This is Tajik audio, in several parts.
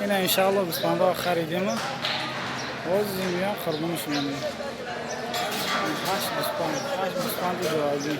Ина, иншаалло, гӯсфандҳо харидем, боз меям, қурбониш менем. Ҳашт гӯсфанд, ҳашт гӯсфанди ҷоагӣ.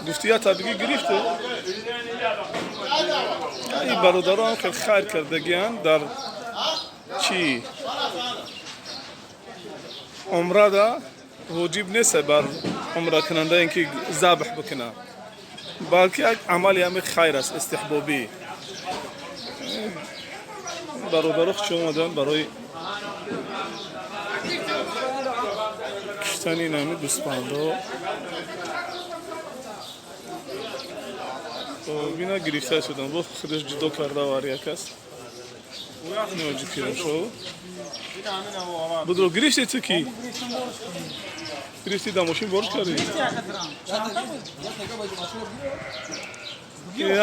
Гуфти я табигӣ гирифту ин бародарон хел хайр кардагианд. Дар чӣ умрада воҷиб нест бар умракунанда ин ки забҳ бикунад, балки як амали ҳами хайр аст, истиҳбобӣ. Бародаро чӣ омаданд барои киштани нами гӯсфандо. Бина, гирифта шудам, бо худаш ҷудо карда вар як аст. Ноҷи пирамшо будро гирифти, ту ки гирифти, да мошин борш кардӣ.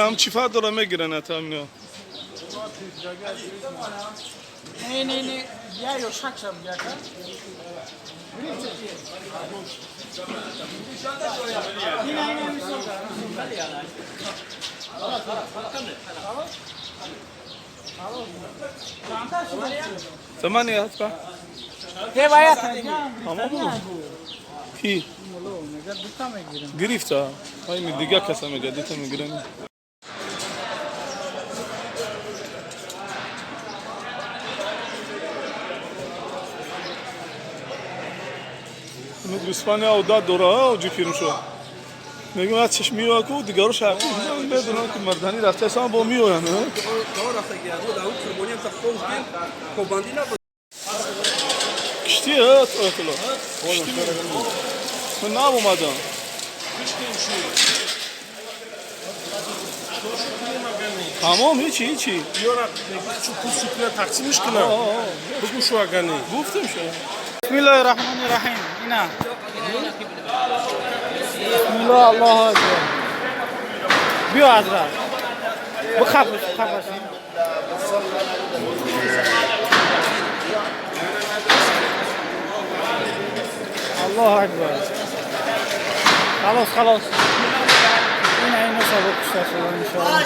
Ҳам чӣ фарқ дора, мегиран атамино. Не, не, не, я ё шакшам яка. Ина, ина, мисол. ثمانية ادفع. Те бояд. ки гирифта, ай дига каса мега, дита мегирам. Гӯсфани одат дора, оҷи фирмшо мегӯям, аз чашм меояд ку дигаро шақи медонам, ки мардани рафтаасан, бо меоянд. Киштӣ оятулло, ман нав омадам. Тамом, ҳечи, ҳечи. Тақсимш кунам, бигӯ шу агани. Гуфтем шу. Бисмиллоҳи раҳмони раҳим. Ина. Бисмиллоҳ, Аллоҳу акбар. Биё, ҳазрат. Бихапаш, бихапаш. Аллоҳу акбар. Халос, халос. Ина, ина сабо кушта шуда, иншоаллоҳ.